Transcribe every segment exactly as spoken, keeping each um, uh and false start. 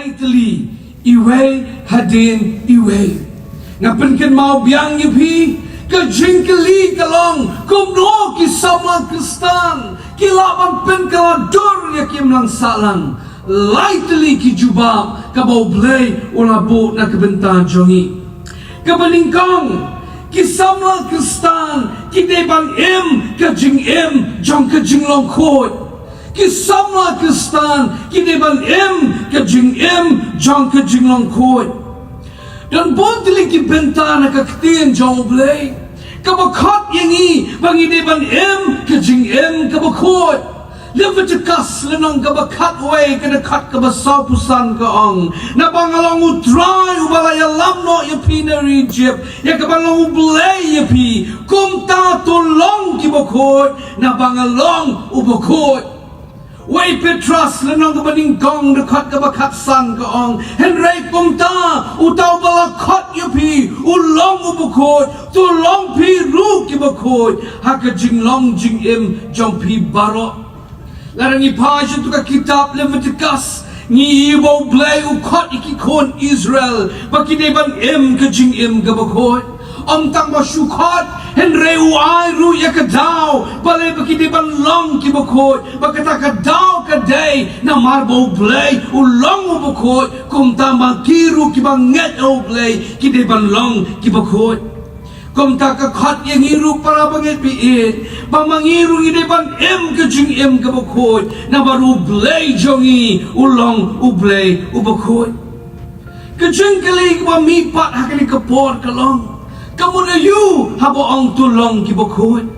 Lai tylli, iwei hadien iwei. Nga pynkynmaw biang ïa phi, ka jingkylli ka long, kumno ki samla Khristan ki lah ban pynkylla dur ïa ki imlang sahlang? Lai tylli ki jubab kaba U Blei u la buh na ka bynta jong ngi. Kaba nyngkong, ki samla Khristan ki dei ban im ka jingim jong ka jinglong khuid. Ki samla Khristan ki dei ban im ka jingim jong ka jinglong khuid. Don bun tylli ki bynta na ka ktien jong U Blei kaba khot ïa ngi ba ngi dei ban im ka jingim kaba khuid. Leviticus lynnong kaba khatwei, ka dkhot kaba sawphew san ka ong, naba nga long U Trai uba la ïalam noh ïa phi na ri Ijipt, ïa kaban long U Blei ïa phi. Kumta to long kiba khuid, naba nga long uba khuid. Wei Petros lynnong kaba nyngkong, dkhot kaba khatsan ka ong, hynrei kumta uta uba la khot ïa phi u long uba khuid, to long phi ruh kiba khuid ha ka jinglong jingim jong phi baroh. Lada ngi phai sha tu ka kitab Leviticus, ngi ïohi ba U Blei u khot ïa ki khun Israel ba ki dei ban im ka jingim kaba khuid. Ym tang ba shu khot, hynrei u ai ruh ïa ka daw balei ba ki dei ban long kiba khuid, ba kata ka daw ka dei namar ba U Blei u long uba khuid. Kumta ma ki ruh kiba ngeit ha U Blei ki dei ban long kiba khuid. Kumta ka khot ïa ngi ruh para bangeit ba ïeit, ba ma ngi ruh ngi dei ban im ka jingim kaba khuid, namar U Blei jong ngi u long U Blei uba khuid. Ka jingkylli kaba mih pat ha kane ka por ka long, ka mut aïu haba ong to long kiba khuid?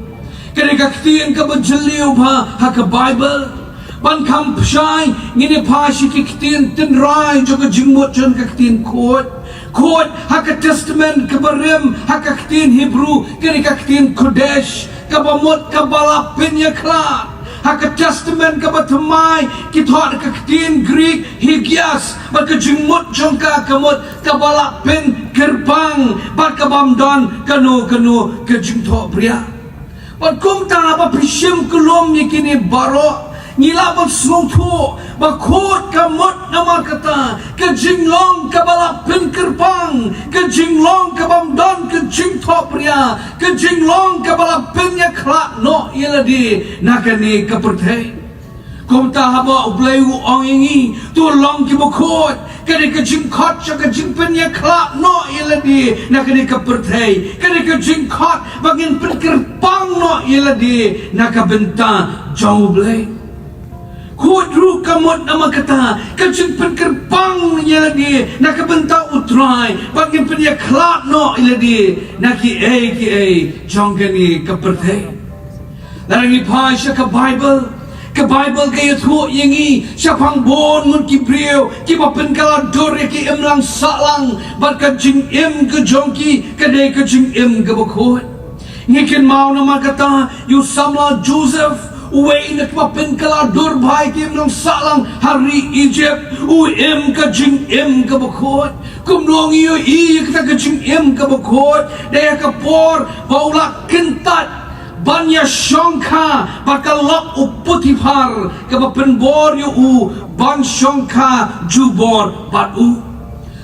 Kane ka ktien kaba jylliew bha ha ka Baibl. Ban kham shai, ngin ïa phai sha ki ktien tynrai jong ka jingmut jong ka ktien khuid. Khuid ha ka Testament kaba rim, ha ka ktien Hebru, kane ka ktien kodesh, kaba mut kaba la pynïakhlad. Ha ka Testament kaba thymmai, ki thoh da ka ktien Greek hagios, bad ka jingmut jong ka ka mut kaba la pynkyrpang, bad ka bym don kano kano ka jingthohbria. Bad kumta haba phi shim kyllum ïa kine baroh, ngi lah ban sngewthuh ba khuid ka mut namar kata ka jinglong kaba la pynkyrpang, ka jinglong ka bym don ka jingthohbria, ka jinglong kaba la pynïakhlad noh ïa lade na kane ka pyrthei. Kumta haba U Blei u ong ïa ngi to long kiba khuid, kane ka jingkhot sha ka jingpynïakhlad noh ïa lade na kane ka pyrthei, kane ka jingkhot ba ngin pynkyrpang noh ïa lade na ka bynta jong U Blei. Khuid ruh ka mut namar kata ka jingpynkyrpang ïa lade na ka bynta U Trai, ba ngin pynïakhlad noh ïa lade na kiei kiei jong kane ka pyrthei. Lada ngi phai sha ka Baibl, ka Baibl ka ïathuh ïa ngi shaphang bun ngut ki briew kiba pynkylla dur ïa ki imlang sahlang, bad ka jingim ka jong ki ka dei ka jingim kaba khuid. Ngi kynmaw namar kata ïa u samla Joseph, uwei na kiba pynkylla dur bha ïa ki imlang sahlang ha ri Ijipt, u im ka jingim kaba khuid. Kumno ngi ïohi ïa kata ka jingim kaba khuid? Dei ha ka por ba u la kyntait ban ïashongkha bad ka lok u Potiphar, kaba pynbor ïa u ban shongkha jubor bad u.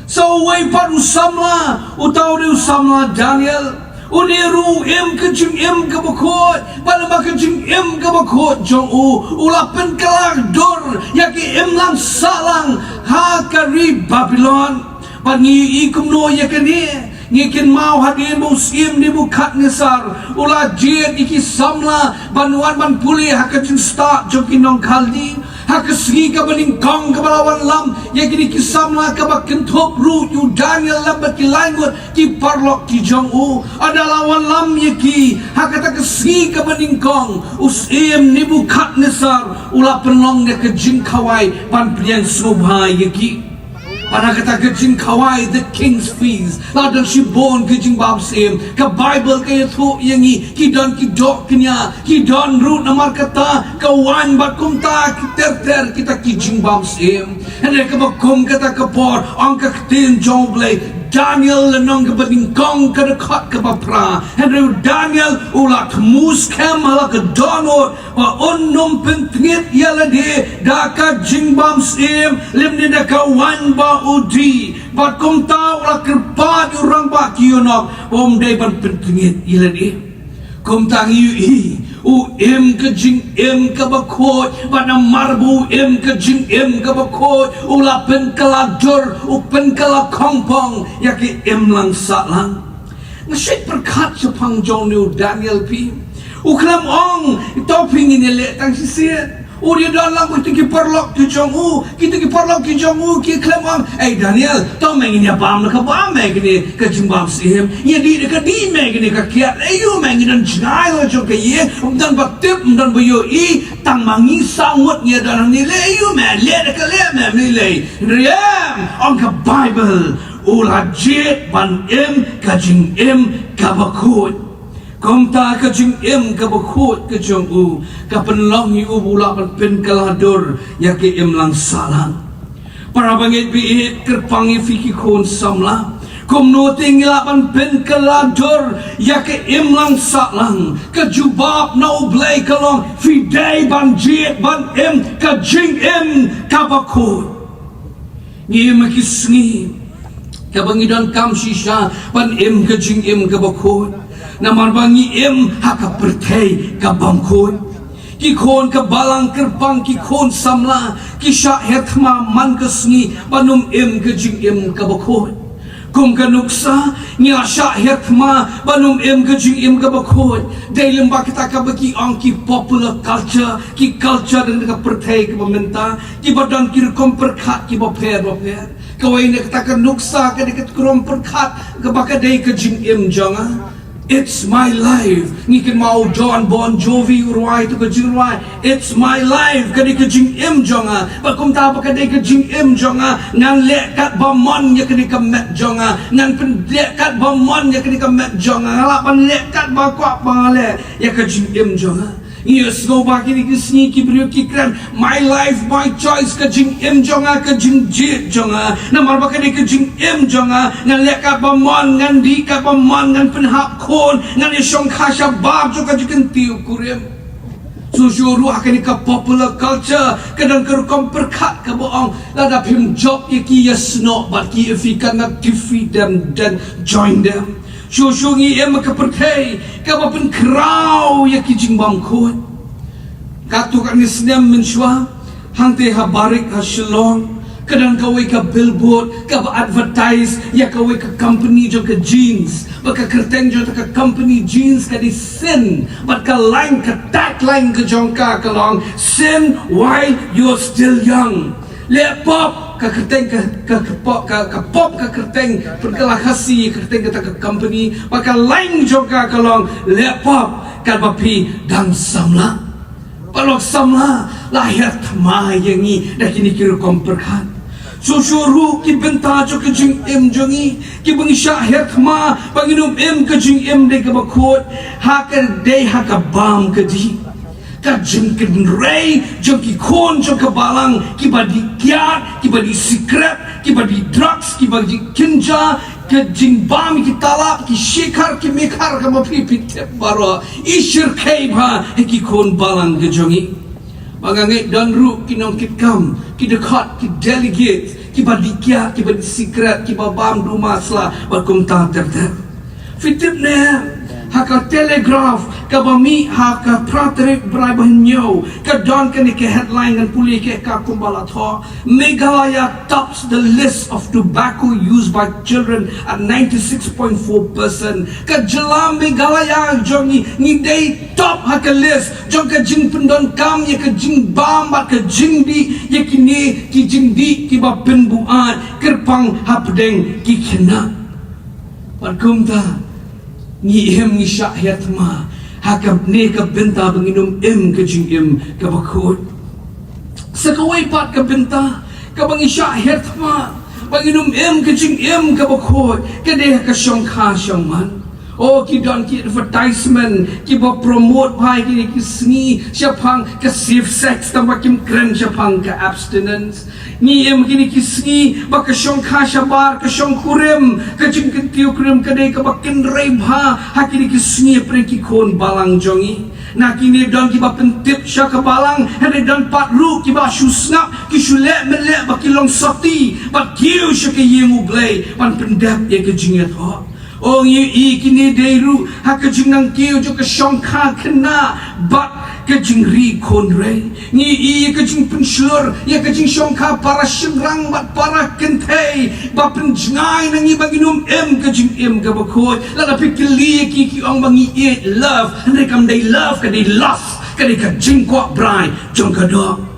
Sa uwei pat u samla, uta u dei u samla Daniel. Une ruh u im ka jingim kaba khuid, bad namar ka jingim kaba khuid jong u, u la pynkylla dur ïa ki imlang sahlang ha ka ri Babilon. Bad ngi ïohi kumno ïa kane? Ngi kynmaw hadien ba u syiem Nebukadnesar u la jied ïa ki samla ban wan ban pule ha ka jingstad jong ki nong Khaldi. Ha ka sngi kaba nyngkong kaba la wanlam ïa kine ki samla, kaba kynthup ruh ïa u Daniel lem bad ki lai ngut ki paralok ki jong u. Haba la wanlam ïa ki ha kata ka sngi kaba nyngkong, u syiem Nebukadnesar u la pynlong ïa ka jingkhawai ban pdiang sngewbha ïa ki. Bad ha kata ka jingkhawai, the king's feast, la don shibun ki jingbam syiem. Ka Baibl ka ïathuh ïa ngi ki don ki doh kñia, ki don ruh namar kata ka waiñ bad kumta ki ter ter kita ki jingbam syiem. Hynrei kaba kum kata ka por, ong ka ktien jong U Blei, Daniel lynnong kaba nyngkong ka dkhot kaba phra. Hynrei u Daniel u la thmu skhem ha la ka dohnud ba un ym pyntngit ïa lade da ka jingbym shym lymne da ka waiñ ba u die. Bad kumta u la kyrpad ïa u rangbah ki ïonok ba um dei ban pyntngit ïa lade. Kumta ngi ïohi u im ka jingim kaba khuid, bad namar ba u im ka jingim kaba khuid, u la pynkylla dur, u pynkylla khongpong ïa ka imlang sahlang. Nga shait pyrkhat shaphang jong une u Daniel phi. U khlem ong, to phi ngin ïaleh tang shisien. U dei don lang ba kito ki paralok ki jong u, kito ki paralok ki jong u ki khlem ong, ei Daniel, to me ngin ïa bam na ka bam me kine ka jingbym shym, ïa dih na ka dih me kine ka kiad, ei ïa me ngin don jngai la jong ka ïing, ym don ba tip, ym don ba ïohi, tang ma ngi saw ngut ngi don hangne, leh ïa me, leh na ka leh me, me leh. Riem, ong ka Baibl, u la jied ban im ka jingim kaba khuid. Kumta ka jingim kaba khuid ka jong u ka pynlong ïa u ba u lah ban pynkylla dur ïa ka imlang sahlang. Para bangeit ba ïeit, kyrpang ïa phi ki khun samla, kumno te ngi lah ban pynkylla dur ïa ka imlang sahlang? Ka jubab na U Blei ka long, phi dei ban jied ban im ka jingim kaba khuid. Ngi im ha ki sngi kaba ngi donkam shisha ban im ka jingim kaba khuid, namar ba ngi im ha ka pyrthei kabym khuid. Ki khun ka balang, kyrpang ki khun samla ki shah her thma man ka sngi ban ym im ka jingim kaba khuid. Kum ka nuksa, ngi la shah her thma ban ym im ka jingim kaba khuid. Dei lyngba kata kaba ki ong ki popular culture, ki culture na ka pyrthei kaba mynta, kiba don ki rukom pyrkhat kiba pher ba pher. Kawei na kata ka nuksa, ka dei ka rukom pyrkhat kaba ka dei ka jingim jong nga. It's my life. Ngi kynmaw u Jon Bon Jovi u rwai tu ka jingrwai, It's my life, ka dei ka jingim jong nga. Bad kumta ba ka dei ka jingim jong nga, ngan leh kat ba mon ïa ka dei ka met jong nga. Ngan pynleh kat ba mon ïa ka dei ka met jong nga. Nga lah ban leh kat ba kwah ba nga leh ïa ka jingim jong nga. Ngi ïohsngew ba kine ki sngi ki briew ki kren, my life, my choice, ka jingim jong nga, ka jingjied jong nga. Namar ba ka dei ka jingim jong nga, ngan leh kat ba mon, ngan dih kat ba mon, ngan pynhap khun, ngan ïashongkha shabar jong ka jingkynti u kurim. Shuh shuh ruh ha kane ka popular culture ka don ka rukom pyrkhat kaba ong, lada phim jop ïa ki, ïasnoh bad ki, if you cannot defeat them, then join them. Shuh shuh ngi im ha ka pyrthei kaba pynkhraw ïa ki jingbymkhuid. Katto katne snem mynshuwa, hangtei ha Barik ha Shillong, ka don kawei ka billboard kaba advertise ïa kawei ka company jong ka jeans. Bad ka kyrteng jong ka company jeans ka dei Sin. Bad ka line, ka tagline ka jong ka ka long, "Sin while you're still young." Leh pop, ka kyrteng ka, ka, ka pop, ka, ka pop ka kyrteng pynkylla Khasi, kyrteng kata ka company. Bad ka line jong ka ka long, "Leh pop katba phi dang samla." Paralok samla, la her thma ïa ngi da kine ki rukom pyrkhat. Shuh shuh ruh ki bynta jong ka jingim jong ngi, kiba ngi shah her thma ba ngin ym im ka jingim dei kaba khuid, ha ka dei ha ka bam ka dih. Ka jingkynrei jong ki khun jong ka balang, kiba dih kiad, kiba dih sikret, kiba dih drugs, kiba dih kynja, ka jingbam, ki talap, ki shikhar, ki mikhar, kaba phi phi tip baroh, i shyrkhei bha ha ki khun balang ka jong ngi. Ba nga ngeit don ruh ki nongkitkam, ki dkhot, ki delegate, kiba dih kiad, kiba dih sikret, kiba bam duma sla bad kumta ter ter. Phi tip ne, ha ka Telegraph kaba mih ha ka phra tarik bnai ba hynñiew, ka don kane ka headline, ngan pule ïa ka kumba la thoh. Meghalaya tops the list of tobacco use by children at ninety-six point four percent. Ka jylla Meghalaya jong ngi, ngi dei top ha ka list jong ka jingpyndonkam ïa ka jingbam bad ka jingdih ïa kine ki jingdih kiba pynbuaid, kyrpang hapdeng ki khynnah. Bad kumta, ngi im, ngi shah her thma ha kane ka bynta ba ngin ym im ka jingim kaba khuid. Sa kawei pat ka bynta kaba ngi shah her thma ba ngin ym im ka jingim kaba khuid, ka dei ha ka shongkha shongman. Oh, ki don ki advertisement kiba promote bha ïa kine ki sngi shaphang ka safe sex, tangba kim kren shaphang ka abstinence. Ngi im kine ki sngi ba ka shongkha shabar, ka shongkurim, ka jingkyntiew kurim ka dei kaba kynrei bha ha kine ki sngi, ïa pyrshah ki khun balang jong ngi. Na kine don kiba pyntip sha ka balang, hynrei don pat ruh kiba shu sngap, ki shu leh mynleh ba ki long sati, bad kiew sha ka ïing U Blei ban pyndep ïa ka jingïathoh. Oh, ngi ïohi kine dei ruh ha ka jingnang kiew jong ka shongkha khynnah bad ka jingri khun rei. Ngi ïohi ïa ka jingpynshlur ïa ka jingshongkha para shynrang bad para kynthei, ba pynjngai na ngi ba ngin ym im ka jingim kaba khuid. Lada phi kylli ïa ki, ki ong ba ngi ïeit love, hynrei kam dei love, ka dei lust, ka dei ka jingkwah brai jong ka doh.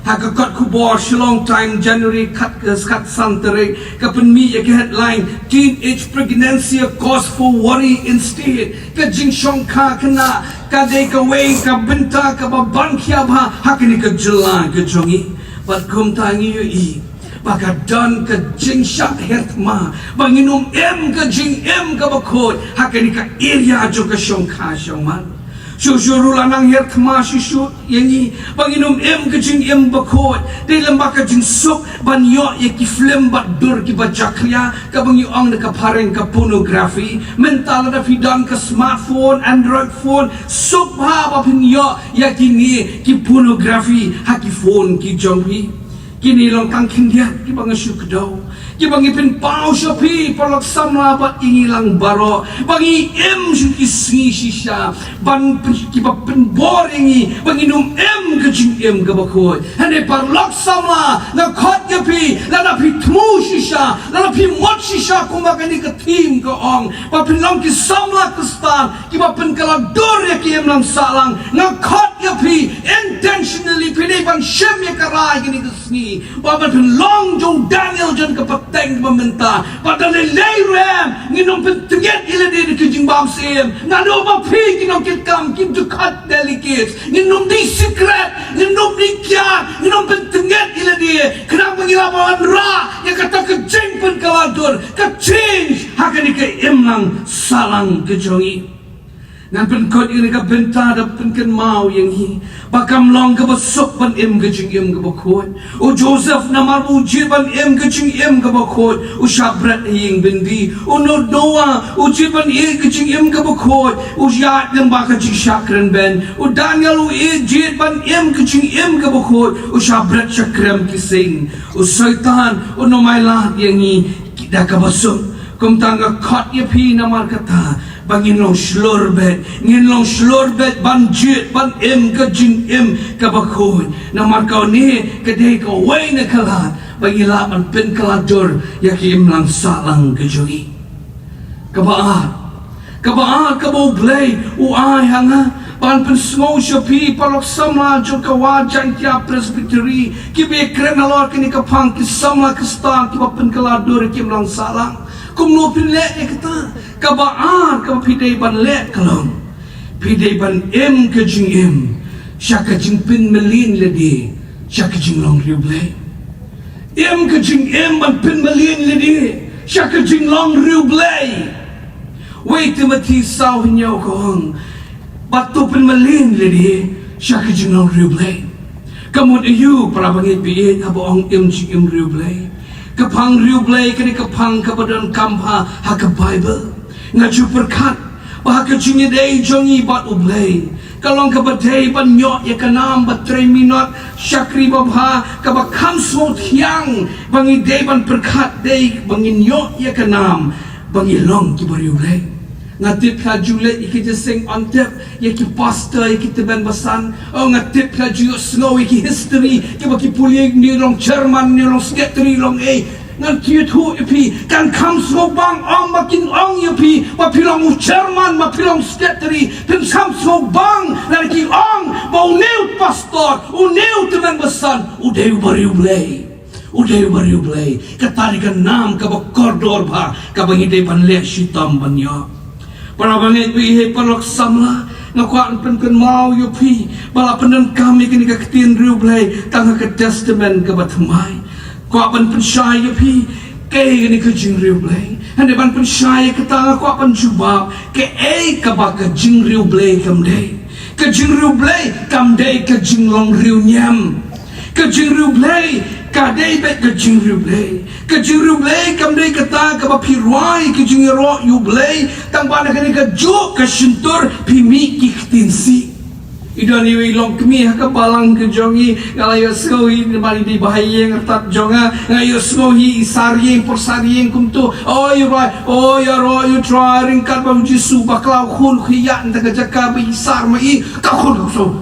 Ha ka kot khubor Shillong Times, January khat, khatsan tarik, ka pynmih ïa ka headline, "Teenage Pregnancy, a Cause for Worry in State." Ka jingshongkha khynnah ka dei kawei ka bynta kaba bang khia bha ha kane ka jylla ka jong ngi. Bad kumta ngi ïohi ba ka don ka jingshah her thma ba ngin ym im ka jingim kaba khuid ha kane ka area jong ka shongkha shongman. Shuh shuh ruh la nang her thma shuh shuh ïa ngi ba ngin ym im ka jingim bakhuid. Dei lem bad ka jingsuk ban ïoh ïa ki film bad dur kiba jakhlia, kaba ngi ong da ka phareng ka pornography. Mynta lada phi don ka smartphone, Android phone, suk bha ba phin ïoh ïa kine ki pornography ha ki phone ki jong phi. Kine long tang khyndiat kiba nga shu kdew, kiba ngi pynpaw sha phi paralok samla bad ïa ngi lang baroh, ba ngi im sha ki sngi shisha ban pyn-, kiba pynbor ïa ngi ba ngin ym im ka jingim kaba khuid. Hynrei paralok samla, nga khot ïa phi, lada phi thmu shisha, lada phi mut shisha kumba kane ka theme ka ong, ba phin long ki samla Khristan kiba pynkylla dur ïa ki imlang sahlang, nga khot ïa phi, intentionally phi dei ban shim ïa ka rai kine ki sngi ba ban pynlong jong Daniel jong ka pateng ba mynta, ba da lei lei ruh em ngin ym pyntngit ïa lade da ki jingbam syiem. Naduh ba phi ki nongkitkam, ki dkhot delegates, ngin ym dei secret, ngin ym dei kiad, ngin ym pyntngit ïa lade, khnang ba ngi lah ban wanrah ïa kata ka jingpynkylla dur, ka change ha kane ka imlang sahlang ka jong ngi. Ngan pynkut ïa kane ka bynta da pynkynmaw ïa ngi ba kam long kaba suk ban im ka jingim kaba khuid. U Joseph namar ba u jied ban im ka jingim kaba khuid, u shah bret ha ïing byndi. U Noah u jied ban im ka jingim kaba khuid, u ïaid lyngba ka jingshah kren beiñ. U Daniel u jied ban im ka jingim kaba khuid, u shah bret sha krem ki sing. U Soitan un ym ailad ïa ngi da kaba suk. Kumta nga khot ïa phi namar kata ba ngin long shlur beit, ngin long shlur beit ban jied ban im ka jingim kaba khuid. Namar kane ka dei kawei na ka lad ba ngi lah ban pynkylla dur ïa ki imlang sahlang ka jong ngi. Kaba ar, kaba ar kaba U Blei u ai ha nga ban pynsngew sha phi paralok samla jong ka Wah Jaintia Presbytery, kiba kren halor kane ka phang, ki samla Khristan kiba pynkylla dur ïa ki imlang sahlang. Kumno phin leh ïa kata? Kaba ar kaba phi dei ban leh ka long, phi dei ban im ka jingim sha ka jingpynmlien lade sha ka jinglong riewblei. Im ka jingim ban pynmlien lade sha ka jinglong riewblei. Wei Timothi saw hynñiew ka ong, bad to pynmlien lade sha ka jinglong riewblei. Ka mut aïu, para bangeit ba ïeit, haba ong im jingim riewblei? Ka phang riewblei ka dei ka phang kaba donkam bha ha ka Baibl. Nga ju pyrkhat ba ha ka jingïadei jong ngi bad U Blei, ka long kaba dei ban ïoh ïa ka nam ba trei minot, shakri babha, kaba kham sngewthiang, ba ngi dei ban pyrkhat dei ba ngin ïoh ïa ka nam ba ngi long kiba riewblei. Nga tip phi la ju leit ïa ki jingïaseng on tep ïa ki pastor, ïa ki tymmen basan. Oh, nga tip phi la ju ïohsngew ïa ki history, kiba ki pule, une long chairman, une long secretary, long ei. Ngan kyrthuh ïa phi, kan kham sngewbang ong ba kin ong ïa phi ba phi long u chairman, ba phi long secretary. Phin kham sngewbang lada ki ong ba une u pastor, une u tymmen basan, u dei uba riewblei. U dei uba riewblei. Kata dei ka nam kaba kordor bha kaba ngi dei ban leh shitom ban ïoh. Para bangeit ba ïeit, paralok samla, nga kwah ban pynkynmaw ïa phi ba la pyndonkam ïa kane ka ktien riewblei tang ha ka Testament kaba thymmai. Kwah ban pynshai ïa phi, Kaei kane ka jingriewblei? Hynrei ban pynshai ïa kata nga kwah ban jubab, kaei kaba ka jingriewblei kam dei. Ka jingriewblei kam dei ka jinglong riewniam. Ka jingriewblei ka dei beit ka jingriewblei. Ka jingriewblei kam dei kata kaba phi rwai ka jingïaroh ïa U Blei, tang ba na kane ka juk ka shyntur phi mih ki ktien sih. I don iwei i longkmie ha ka balang ka jong i, nga la ïohsngew hi, namar i dei ba ha ïing artat jong nga, nga ïohsngew hi i sar ïing, por sar ïing kumto. O i Trai, o ïaroh ïa U Trai, ryngkat bad U Jisu bakla, u khun u khie ïaid na ka jaka ba i sar ma i, ka khun ka khun.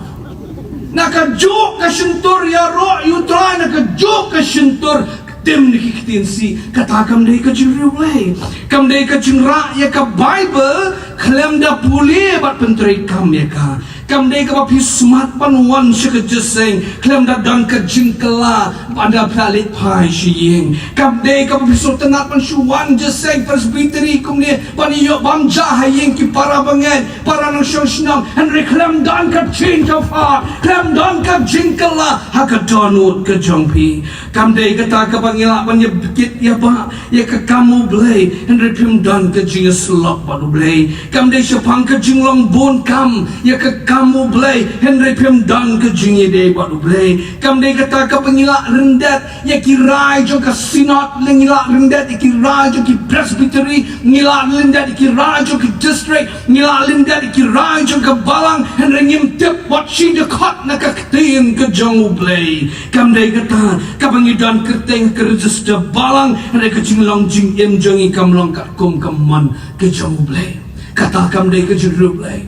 Na ka juk ka shyntur ïaroh ïa U Trai, na ka juk ka shyntur tim na ki ktien sih. Kata kam dei ka jingriewblei. Kam dei ka jingrah ïa ka Baibl khlem da pule bad pyntreikam ïa ka. Kam dei kaba phi smat ban wan sha ka jingïaseng khlem da don ka jingkylla bad da phi la leit phai sha ïing. Kam dei kaba phi sngewtynnat ban shu wan jingïaseng Presbytery kumne ban ïoh bam ja ha ïing ki para bangeit, para nongshong shnong, hynrei khlem don ka change of heart, khlem don ka jingkylla ha ka dohnud ka jong phi. Kam dei kata kaba ngi lah ban ïa bkit ïa ba ïa ka kam U Blei, hynrei phim don ka jingïasyllok bad U Blei. Kam dei shaphang ka jinglong bun kam ïa ka kam U Blei, hynrei phim don ka jingïadei bad U Blei. Kam dei kata kaba ngi lah ryndet ïa ki rai jong ka synod, lane ngi lah ryndet ïa ki rai jong ki presbytery, ngi lah ryndet ïa ki rai jong ki district, ngi lah ryndet ïa ki rai jong ka balang, hynrei ngim tip wat shi dkhot na ka ktien ka jong U Blei. Kam dei kata kaba ngi don kyrteng ka register balang, hynrei ka jinglong jingim jong ngi kam long katkum ka mon ka jong U Blei. Kata kam dei ka jingriewblei.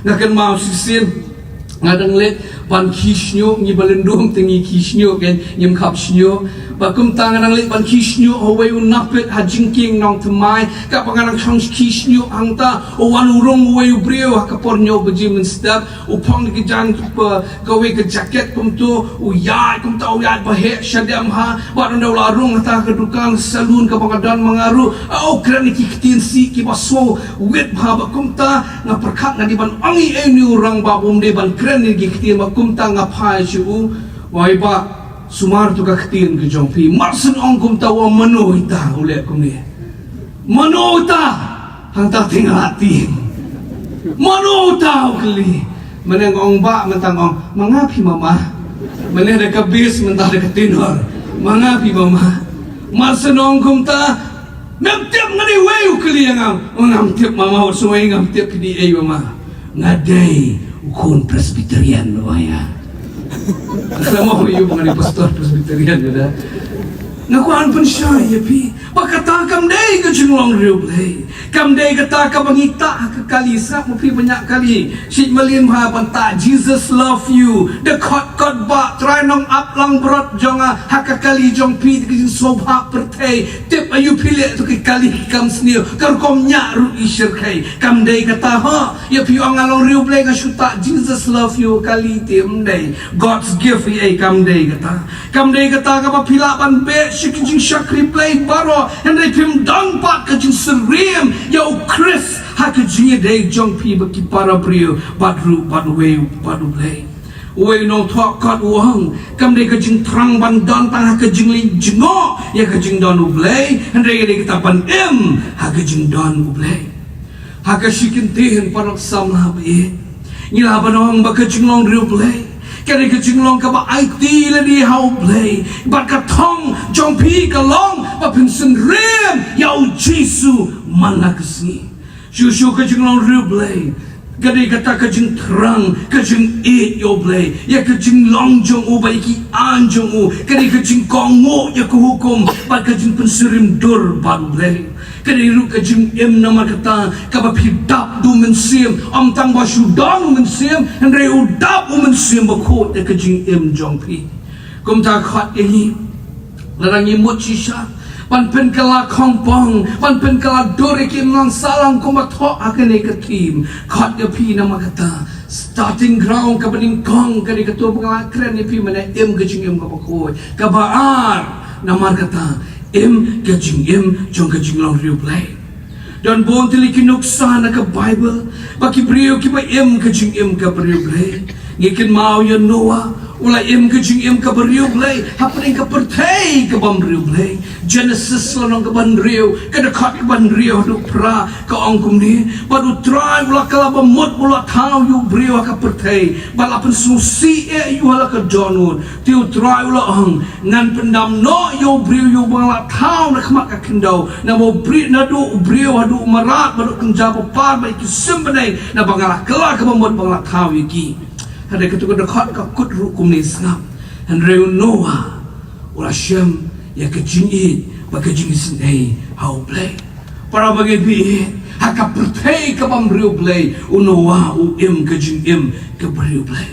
Nga kynmaw shisien nga dang leit ban khie shñiuh, ngi ba lyndum te ngi khie shñiuh, kan ngim khap shñiuh. Ba kumta nga dang leit ban khie shñiuh ha uwei u napied ha jingkieng nongthymmai. Katba nga dang shong khie shñiuh hangta, u wan u rung uwei u briew ha ka por hynñiew baje mynstep, u phong da ka jaiñ, ka, kawei ka jaket kumto, u ïaid kumta, u ïaid ba heh shadem ha, bad ynda u la rung hangta ka dukan saloon kaba nga don ma nga ruh, u kren ïa ki ktien sih kiba sngewwit bha. Ba kumta nga pyrkhat nga dei ban ong ei ei ïa une u rangbah ba um dei ban kren ïa ki ktien, ba kumta nga phai sha u, wei ba sumar to ka ktien ka jong phi. Mar shen ong kumta, u ong mano ita, u leh kumne. Mano uta? Hangta te nga la tieng. Mano uta, u kylli. Mynne nga ong bah, mynta nga ong ma nga phi mama. Mynne da ka bass, mynta da ka tenor. Ma nga phi mama. Mar shen ong kumta, mem tip nga dei uei, u kylli ïa nga. Ngam tip mama, u sngewbha ngam tip ki dei ei mama. Nga dei u khun Presbyterian, u ong ïa nga. Lama phi ïoh nga dei pastor Presbyterian, ïa da. Nga kwah ban pynshai ïa phi ba kata kam dei ka jinglong riewblei. Kam dei kata kaba ngi tah ha ka kali. Sngap ma phi ba ñiah kali, shit malin bha ban tah Jesus love you. Da khot kot ba Trai Nongap Langbrot jong nga ha ka kali jong phi, da ka jingsngewbha pyrthei. Tip aïu phi leh to ki kali ki kam sniew, ka rukom ñiah ruh i shyrkhei. Kam dei kata ho. Ïa phi ong nga long riewblei nga shu tah Jesus love you kali, te ym dei. God's gift ïa ei, kam dei kata. Kam dei kata kaba phi lah ban beh sha ki jingshakri Blei baroh, hynrei phim don pat ka jingsyriem ïa U Khrist ha ka jingïadei jong phi bad ki para briew, bad ruh bad uwei bad U Blei. Uwei u nongthoh kot u ong, kam dei ka jingthrang ban don tang ha ka jingleh jngoh ïa ka jingdon U Blei, hynrei ka dei kata ban im ha ka jingdon U Blei. Ha ka shi kyntien, paralok samla ba ïeit, ngi lah ban ong ba ka jinglong riewblei ka dei ka jinglong kaba aiti lade ha U Blei, bad ka thong jong phi ka long ba phin synriem ïa U Jisu man la ka sngi. Shuh shuh ka jinglong riewblei ka dei kata ka jingthrang, ka jingïeit ïa U Blei, ïa ka jinglong jong u bad ïa ki aiñ jong u, ka dei ka jingkohnguh ïa ka hukum bad ka jingpynsyriem dur bad U Blei. Ka dei ruh ka jingim namar kata kaba phi dap da U Mynsiem, ym tang ba shu don U Mynsiem, hynrei u dap U Mynsiem Bakhuid ïa ka jingim jong phi. Kumta khot ïa ngi, lada ngi mut shisha ban pynkylla khongpong, ban pynkylla dur ïa ki imlang sahlang kumba thoh ha kane ka theme, khot ïa phi namar kata. Starting ground kaba nyngkong ka dei kato ba nga la kren ïa phi mynne, im ka jingim kaba khuid. Kaba ar, namar kata, im ka jingim jong ka jinglong riewblei. Don bun tylli ki nuksa na ka Baibl ba ki briew kiba im ka jingim kaba riewblei. Ngi kynmaw ïa u Noah, U la im ka jingim kaba riewblei hapdeng ka pyrthei ka bym riewblei. Genesis lynnong kaba hynriew, ka dkhot kaba hynriew haduh phra, ka ong kumne: Bad U Trai u la kylla ba mut ba u la thaw ïa u briew ha ka pyrthei, bad la pynsngewsih eh ïa u ha la ka dohnud. Te U Trai u la ong: Ngan pyndam noh ïa u briew ïa uba nga la thaw na khmat ka khyndew, namar u briew, naduh u briew haduh u mrad, bad u kynja bapar, bad ïa ki sim bneng, naba nga la kylla ka ba mut ba nga la thaw ïa ki. Hynrei katto ka dkhot ka kut ruh kumne, sngap: Hynrei u Noah u la shem ïa ka jingïeit bad ka jingisynei ha U Blei. Para bangeit, ha ka pyrthei ka bym riewblei, u Noah u im ka jingim kaba riewblei.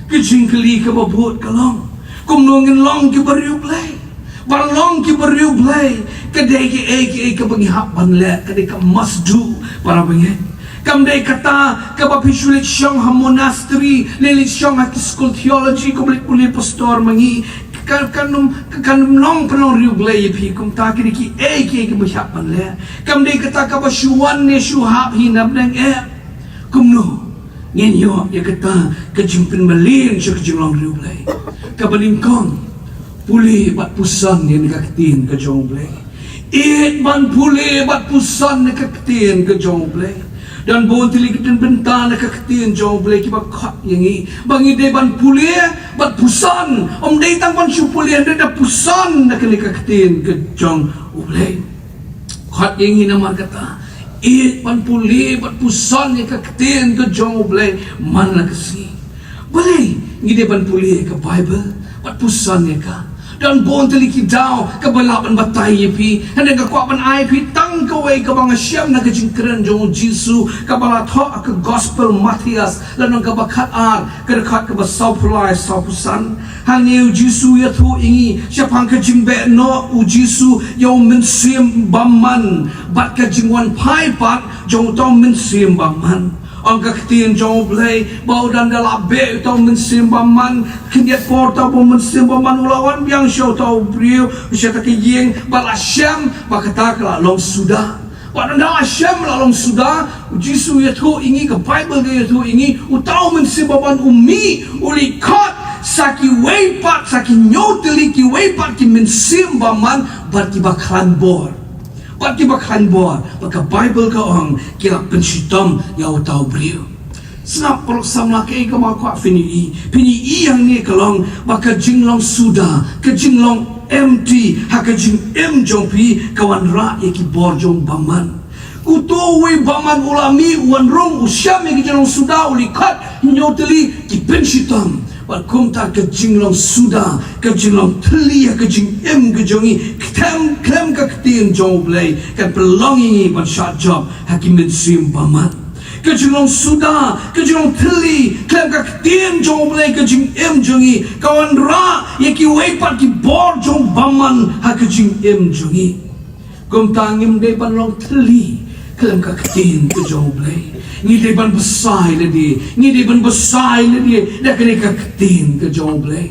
Ka jingkylli kaba bud ka long: Kumno ngin long kiba riewblei? Ban long kiba riewblei, ka dei kaei kaei kaba ngi hap ban leh, ka dei ka must do, para bangeit. Kam dei kata kaba phi shu leit shong ha monastery, leit leit shong ha ki skul theology, kumba leit pule pastor ma ngi, ka, kan ym, kan ym long pynlong riewblei ïa phi. Kumta ki dei kiei kiei kiba hap ban leh. Kam dei kata kaba shu wan ne shu hap hi na bneng, eh. Kumno ngin ïoh ïa kata ka jingpynmlien sha ka jinglong riewblei? Kaba nyngkong, pule bad puson ïa kane ka ktien ka jong U Blei. Ïeit ban pule bad puson ïa ka ktien ka jong U Blei. Don bun tylli ki bynta na ka ktien jong U Blei kiba khot ïa ngi ba ngi dei ban pule bad puson. Ym dei tang ban shu pule, hynrei da puson ïa kane ka ktien ka jong U Blei. Khot ïa ngi namar kata, ïeit ban pule bad puson ïa ka ktien ka jong U Blei man la ka sngi. Balei ngi dei ban pule ïa ka Baibl bad puson ïa ka? Don bun tylli ki daw kaba lah ban batai ïa phi, hynrei nga kwah ban ai phi tang kawei kaba nga shem na ka jingkren jong U Jisu, kaba la thoh ha ka Gospel Mathaios, lynnong kaba khatar, ka dkhot kaba sawphew lai, sawphew san. Hangne U Jisu u ïathuh ïa ngi shaphang ka jingbeh noh U Jisu ïa U Mynsiem Bymman bad ka jingwan phai pat jong uta U Mynsiem Bymman. Ong ka ktien jong U Blei ba u don da la beh uta U Mynsiem Bymman, khyndiat por uta U Mynsiem Bymman u la wan biang sha uta u briew, sha kata ka ïing, bad la shem ba kata ka la long suda. Bad ynda la shem, la long suda, U Jisu u ïathuh ïa ngi, ka Baibl ka ïathuh ïa ngi, uta U Mynsiem Bymman u mih, u leit khot sa kiwei pat, sa ki hynñiew tylli kiwei pat ki mynsiem bymman bad kiba khlaiñ bor. Bad kiba khlaiñ bor, bad ka Baibl ka ong ki la pynshitom ïa uta u briew. Sngap, paralok samla, kaei kaba nga kwah phin ïohi, phin ïohi hangne ka long ba ka jinglong suda, ka jinglong empty ha ka jingim jong phi ka wanrah ïa ki bor jong u bymman. Uto uwei u bymman u la mih, u wan rung, u shem ïa ka jinglong suda, u leit khot hynñiew tylli ki pynshitom. Bad kumta ka jinglong suda, ka jinglong thylli ha ka jingim ka jong ngi, khlem, khlem ka ktien jong U Blei, kan pynlong ïa ngi ban shah jop ha ki mynsiem bymman. Ka jinglong suda, ka jinglong thylli khlem ka ktien jong U Blei, ka jingim jong ngi ka wanrah ïa kiwei pat ki bor jong u bymman ha ka jingim jong ngi. Kumta ngim dei ban long thylli khlem ka ktien ka jong U Blei. Ngi dei ban bsa ïalade, ngi dei ban bsa ïalade da kane ka ktien ka jong U Blei.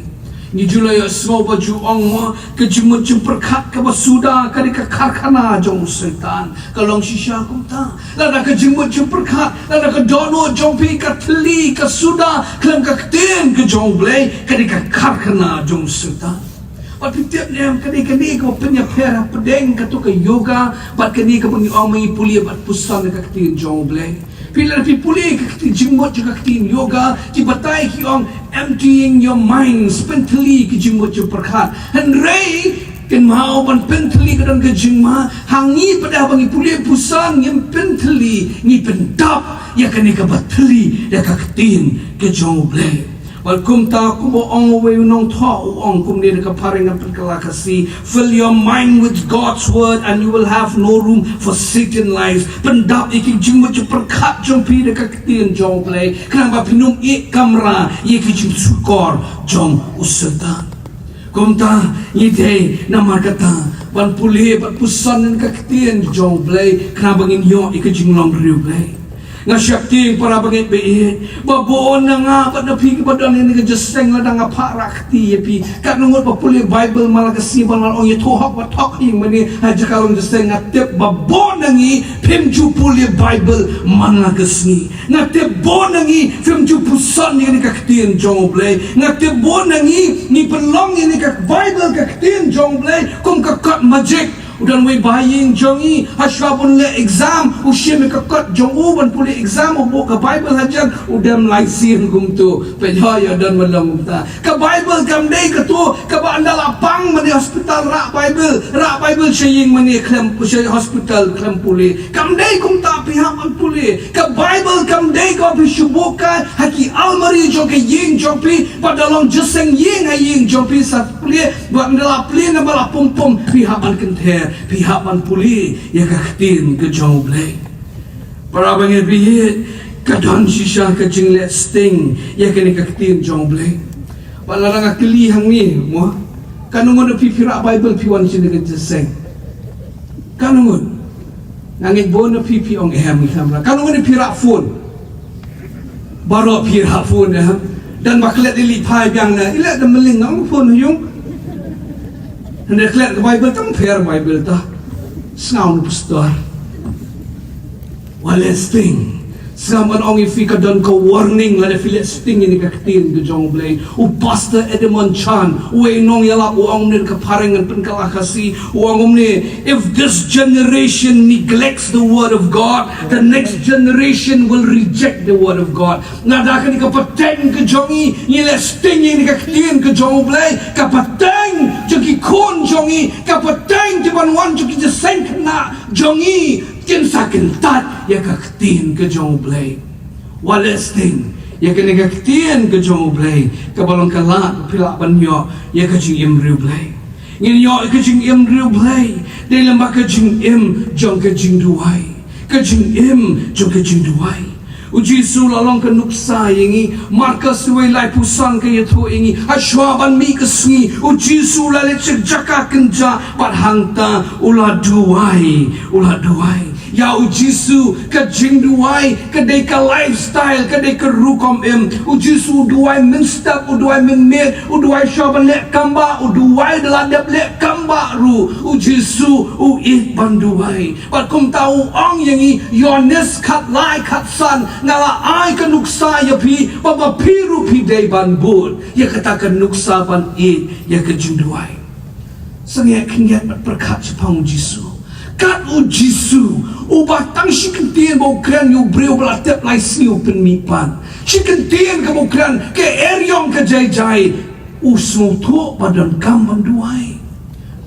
Ngi ju la ïohsngew ba ju ong mo, ka jingmut jingpyrkhat kaba suda ka dei ka karkhana jong u Soitan. Ka long shisha kumta. Lada ka jingmut jingpyrkhat, lada ka dohnud jong phi ka thylli, ka suda khlem ka ktien ka jong U Blei, ka dei ka karkhana jong u Soitan. Bad phi tip ne em, ka dei kane kaba pynïapher hapdeng kato ka yoga bad kane kaba ngi ong ba ngi pule bad puson ïa ka ktien jong U Blei. Phi, lada phi pule ka ktien, jingmut jong ka ktien yoga, ki batai ki ong emptying your minds, pynthylli ka jingmut jingpyrkhat. Hynrei kynmaw, ban pynthylli ka don ka jingma. Ha ngi pat, haba ngi pule puson, ngim pynthylli, ngi pyndap ïa kane kaba thylli da ka ktien ka jong U Blei. Bad kumta, kumba ong uwei u nongthoh, u ong kumne da ka phara ngan pynkylla Khasi: Fill your mind with God's word and you will have no room for Satan lies. Pyndap ïa ki jingmut jingpyrkhat jong phi da ka ktien jong U Blei, khnang ba phin ym ïeh kamra ïa ki jingshukor jong u Soitan. Kumta, ngi dei namar kata ban pule bad puson ïa ka ktien jong U Blei, khnang ba ngin ïoh ïa ka jinglong riewblei. Nga sheptieng para bangeit baieit ba bun na nga bad na phi kiba don ïa kane ka jingïaseng lada nga phah rah kti ïa phi. Katno ngut ba pule Baibl man la ka sngi ba nga ong ïathuh hok ba thok ïing mane ha jaka long jingïaseng, nga tip ba bun na ngi phim ju pule Baibl man la ka sngi. Nga tip bun na ngi phim ju pyrshang ïa kane ka ktien jong U Blei. Nga tip bun na ngi ngi pynlong ïa kane ka Baibl ka ktien jong U Blei kum ka kot magic. U don uwei ba ha ïing jong ngi, ha shwa ban leh exam, u shim ïa ka kot jong u ban pule exam, u buh ka Baibl hajan, u dem lai sien kumto. Peit, ïa, ïa, don ban long kumta. Ka Baibl kam dei kato kaba ynda la pang mane hospital rah Baibl, rah Baibl sha ïing mane khlem, sha hospital khlem pule. Kam dei kumta, phi hap ban pule. Ka Baibl kam dei kaba phi shu buh kai ha ki almari jong ka ïing jong phi, bad da long jingïaseng ïing ha ïing jong phi sa pule, bad ynda la pule, namar la pum pum, phi hap ban kynther, phi hap ban pule ïa ka ktien ka jong U Blei. Para bangeit baieit, ka don shisha ka jingleh sting ïa kane ka ktien jong U Blei. Bad lada nga kylli hangne mo, katno ngut na phi phi rah Baibl phi wan sha kane ka jingïaseng? Katno ngut? Nga ngeit bun na phi phi ong em, ngi khlem rah. Katno ngut na phi rah phone? Baroh phi rah phone, em? Don ba klet lili phai biang na, i leh da mling, nga ong phone ha ïung. Hynrei klet ka Baibl, tang pher Baibl ta. Sngaw na pastor. Wat leh sting. Sngap, ngan ong ïa phi, ka don ka warning lada phi leh sting ïa kane ka ktien ka jong U Blei. U Pastor Edmund Chan, uwei u nongïalap, u ong kumne, ka phareng ngan pynkylla Khasi, u ong kumne: "If this generation neglects the word of God, the next generation will reject the word of God." Lada kane ka pateng ka jong ngi ngi leh sting ïa kane ka ktien ka jong U Blei, ka pateng jong ki khun jong ngi, ka pateng kiban wan jong ki jingïaseng khynnah jong ngi, kin sa kyntait ïa ka ktien ka jong U Blei. Wat leh sting ïa kane ka ktien ka jong U Blei, kaba long ka lad ba phi lah ban ïoh ïa ka jingim riewblei. Ngin ïoh ïa ka jingim riewblei dei lem bad ka jingim jong ka jingduwai. Ka jingim jong ka jingduwai. U Jisu u la long ka nuksa ïa ngi. Markos uwei laiphew san ka ïathuh ïa ngi, ha shwa ban mih ka sngi, U Jisu u la leit sha ka jaka kynjah bad hangta u la duwai, u la duwai. Ïa U Jisu ka jingduwai ka dei ka lifestyle, ka dei ka rukom im. U Jisu u duwai mynstep, u duwai mynmiet, u duwai shwa ban leh kam bah, u duwai da la dep leh kam bah ruh. U Jisu u ïeit ban duwai. Bad kumta u ong ïa ngi, Ïoannis khatlai khatsan, nga la ai ka nuksa ïa phi, ba ma phi ruh phi dei ban bud ïa kata ka nuksa ban ïeit ïa ka jingduwai. Sngewkhia bad pyrkhat shaphang U Jisu. Kat U Jisu, uba tang shi kyntien ba u kren ïa u briew ba la tep lai sngi u pynmih pat. Shi kyntien kaba u kren, ka eriong ka jai jai, u sngewthuh ba donkam ban duwai.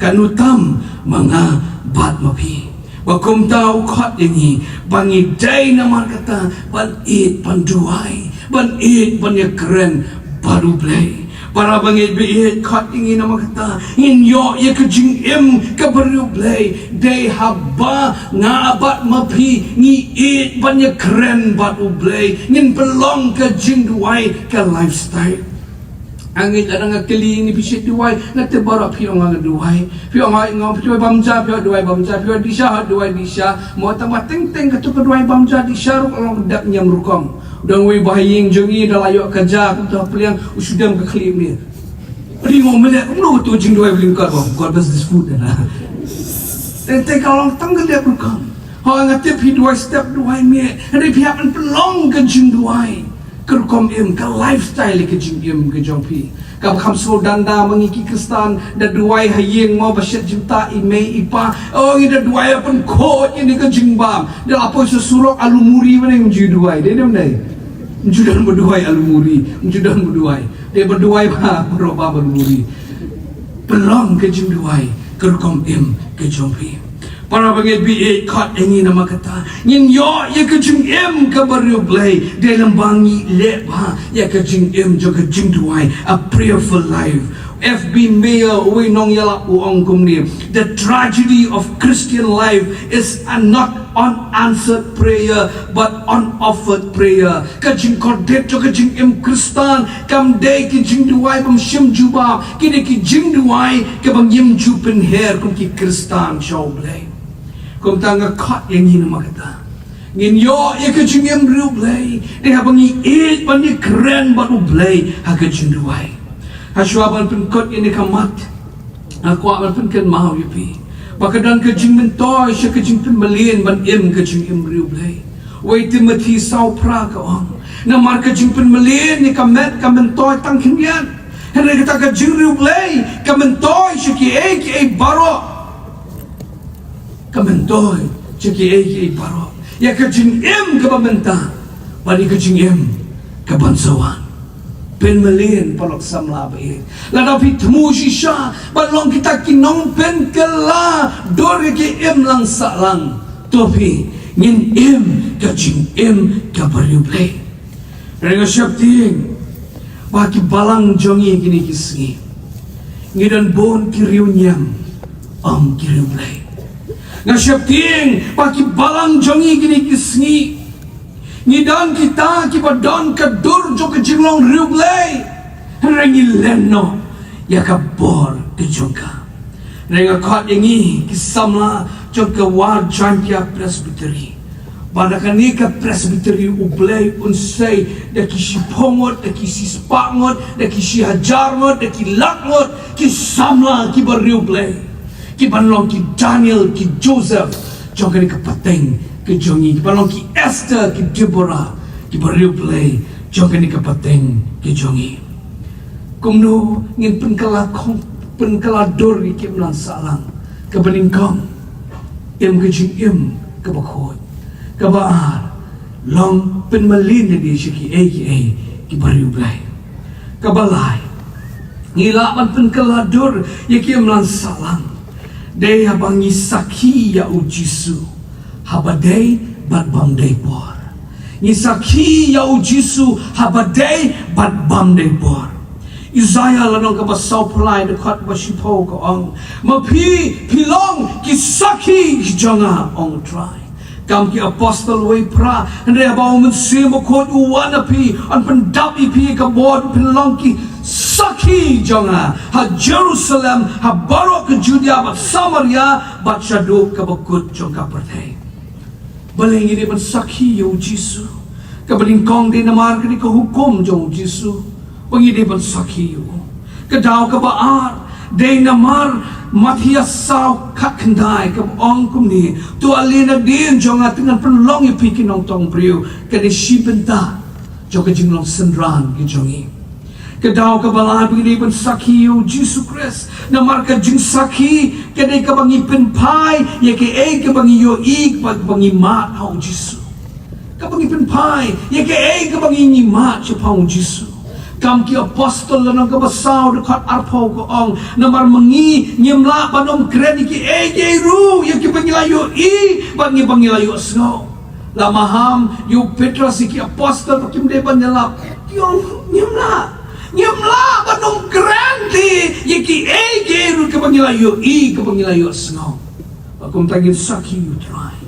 Katno tam ma nga bad ma phi. Ba kumta u khot ïa ngi ba ngi dei namar kata ban ïeit ban duwai, ban ïeit ban ïakren bad U Blei. Para bangeit baieit, khot ïa ngi namar kata ngin ïoh ïa ka jingim kaba riewblei. Dei haba nga bad ma phi ngi ïeit ban ïakren bad U Blei, ngin pynlong ka jingduwai ka lifestyle. Nga ngeit lada nga kylli ïa ngi, phi shait duwai? Nga tip baroh phi ong nga duwai. Phi ong nga, phi duwai bam ja, phi duwai bam ja, phi duwai dih sha, duwai dih sha. Mo, tang ba teng teng kato ka duwai bam ja dih sha ruh ka long dap niam rukom. U don uwei ba ha ïing jong ngi, da la ïoh ka ja kumta ha pliang, u shu dem ka khlieh miet. Ri, mo, mele kumno kato jingduwai ba lyngkot, ba God bless this food, na. Teng teng ka long tang ka dap rukom. Ho, nga tip phi duwai step, duwai miet. Hynrei phi hap ban pynlong ka jingduwai ka rukom im, ka lifestyle ka jingim ka jong phi. Kaba kham sngewdanda ma ngi ki Khristan, da duwai ha ïing, mo, ba shet jingtah i mei i pa. O, ngi da duwai ban pynkhuid ïa kane ka jingbam. Da la poi sha surok, alu muri, ba dei, ym ju duwai, dei ne ym dei? Ym ju don ba duwai alu muri, ym ju don ba duwai. Dei ba duwai ba baroh ba alu muri. Pynlong ka jingduwai ka rukom im ka jong phi. Para bangeit baieit, khot ïa ngi namar kata ngin ïoh ïa ka jingim kaba riewblei. Dei lem ba ngi leh bha ïa ka jingim jong ka jingduwai, a prayerful life. F B Meyer, uwei u nongïalap, u ong kumne: "The tragedy of Christian life is a not unanswered prayer, but unoffered prayer." Ka jingkordit jong ka jingim Khristan kam dei ki jingduwai bym shym jubab, ki dei ki jingduwai kiba ngim ju pynher kum ki Khristan sha U Blei. Kumta nga khot ïa ngi namar kata. Ngin ïoh ïa ka jingim riewblei dei haba ngi ïeit ban ïakren bad U Blei ha ka jingduwai. Hashwa ban pynkut ïa kane ka mat, nga kwah ban pynkynmaw ïa phi ba ka don ka jingmyntoi sha ka jingpynmlien ban im ka jingim riewblei. Wei Timothi saw phra ka ong, namar ka jingpynmlien ïa ka met ka myntoi tang khyndiat, hynrei kata ka jingriewblei ka myntoi sha kiei kiei baroh. Ka myntoi sha kiei kiei baroh, ïa ka jingim kaba mynta bad ïa ka jingim kaban sa wan. Pynmlien, paralok samla ba ïeit, lada phi thmu shisha ban long kita ki nongpynkylla dur ïa ki imlang sahlang, to phi, ngin im ka jingim kaba riewblei. Hynrei nga sheptieng ba ki balang jong ngi kine ki sngi, ngi don bun ki riewniam, ym ki riewblei. Nga sheptieng ba ki balang jong ngi kine ki sngi, ngi don kita kiba don ka dur jong ka jinglong riewblei, hynrei ngi len noh ïa ka bor ka jong ka. Hynrei nga khot ïa ngi ki samla jong ka War Jaiñtia Presbytery, ba da kane ka Presbytery U Blei un sei da ki shiphew ngut, da ki shispah ngut, da ki shihajar ngut, da ki lak ngut ki samla kiba riewblei, kiban long ki Daniel, ki Joseph jong kane ka pateng ka jong ngi, kiban long ki Esther, ki Deborah kiba riewblei jong kane ka pateng ka jong ngi. Kumno ngin pynkylla khong, pynkylla dur ïa ki imlang sahlang? Kaba nyngkong, im ka jingim kaba khuid. Kaba ar, long pynmlien ïa ki sha kiei kiei kiba riewblei. Kaba lai, ngi lah ban pynkylla dur ïa ki imlang sahlang dei haba ngi sakhi ïa U Jisu haba dei bad bym dei por. Ngi sakhi ïa U Jisu haba dei bad bym dei por. Isaiah lynnong kaba saw phew lai, dkhot ba shiphew ka ong, ma phi, phi long ki sakhi jong nga, ong U Trai. Kam ki apostol wei phra, hynrei haba U Mynsiem Bakhuid u wan ha phi, yn pyndap ïa phi ka bor, phin long ki sakhi jong nga ha Jerusalem, ha baroh ka Judea bad Samaria, bad shaduh kaba kut jong ka pyrthei. Balei ngi dei ban sakhi ïa U Jisu? Kaba nyngkong dei namar kane ka hukum jong U Jisu ba ngi dei ban sakhi ïa u. Ka daw kaba ar dei namar Mathaios saw khatkhyndai kaba ong kumne, to ale nadien jong nga te ngan pynlong ïa phi ki nongtong briew. Kane shi bynta jong ka jinglong synran ka jong ngi. Ka daw kaba lai ba ngi dei ban sakhi ïa U Jisu Khrist. Namar ka jingsakhi ka dei kaba ngi pynphai ïa kaei kaba ngi ïohi, kaba, kaba ngi mad ha U Jisu. Kaba ngi pynphai ïa kaei kaba ngi, ngi mad shaphang U Jisu. Kam ki apostol lynnong kaba saw, dkhot arphew ka ong, namar ma ngi ngim lah ban ym kren ïa kiei kiei ruh ïa kiba ngi la ïohi bad ngi, ba ngi la ïohsngew. La maham ïa u Petros, ïa ki apostol ba kim dei ban ïalap. Ki ong, ngim lah. Ngim lah ban ym kren te ïa kiei kiei ruh kiba ngi la ïohi, kiba ngi la ïohsngew. Bad kumta ngin sakhi ïa U Trai.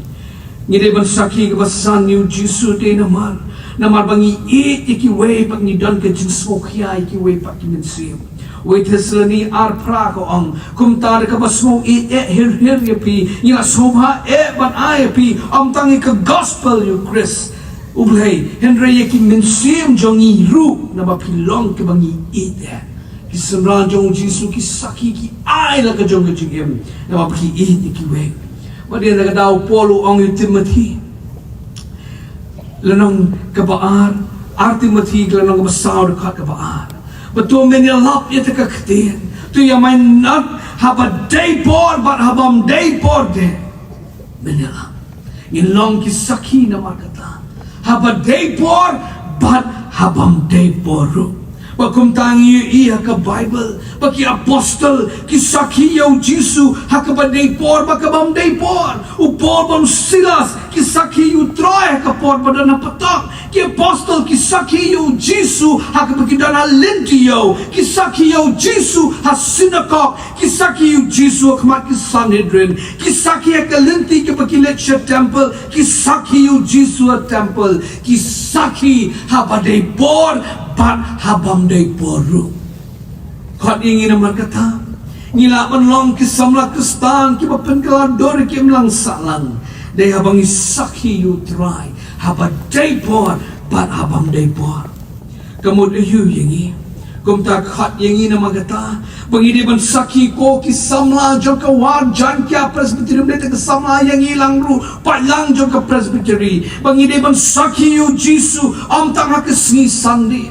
Ngi dei ban sakhi kaba san ïa U Jisu dei namar, namar ba ngi ïeit ïa kiwei pat, ngi don ka jingsngewkhia ïa kiwei pat ki mynsiem. Wei Thessaloni ar phra ka ong, kumta da kaba sngew ïeit eh hir hir ïa phi, ngi la sngewbha eh ban ai ïa phi, ym tang ïa ka gospel ïa U Khrist U Blei, hynrei ïa ki mynsiem jong ngi ruh, naba phi long kiba ngi ïeit eh. Ki synran jong U Jisu ki sakhi, ki ai la ka jong ka jingim naba phi ïeit ïa kiwei. Bad ïa kata ka daw u Paul u ong ïa u Timothi, lynnong kaba ar, ar Timothi ka lynnong kaba saw, dkhot kaba ar, ba to men ïalap ïa kata ka ktien, to ïamai nat haba dei por bad ha bym dei por de. Men ïalap. Ngin long ki sakhi namar kata, haba dei por bad ha bym dei por ruh. Bad kumta ngi ïohi ha ka Baibl ba ki apostol ki sakhi ïa U Jisu ha kaba dei por bad ka bym dei por. U Paul bad u Silas ki sakhi ïa U Trai ha ka por ba don ha patok. Ki apostol ki sakhi ïa U Jisu ha kaba ki don ha lynti ïew. Ki sakhi ïa U Jisu ha synagog. Ki sakhi ïa U Jisu ha khmat ki Sanhedrin. Ki sakhi ha ka lynti kaba ki leit sha temple. Ki sakhi ïa U Jisu ha temple. Ki sakhi haba dei por bad ha bym dei por ruh. Khot ïa ngi namar kata, ngi lah ban long ki samla Khristan kiba pynkylla dur ïa ki imlang sahlang Dei haba ngi sakhi ïa u Trai haba dei por bad haba ym dei por. Ka mut aiu ïa ngi? Kumta khot ïa ngi namar kata ba ngi dei ban sakhi ko ki samla jong ka ward Jaiñtia Presbytery, ym dei tang ka samla, ïa ngi lang ruh, paidlang jong ka Presbytery, ba ngi dei ban sakhi ïa u Jisu ym tang ha ka sngi Sunday.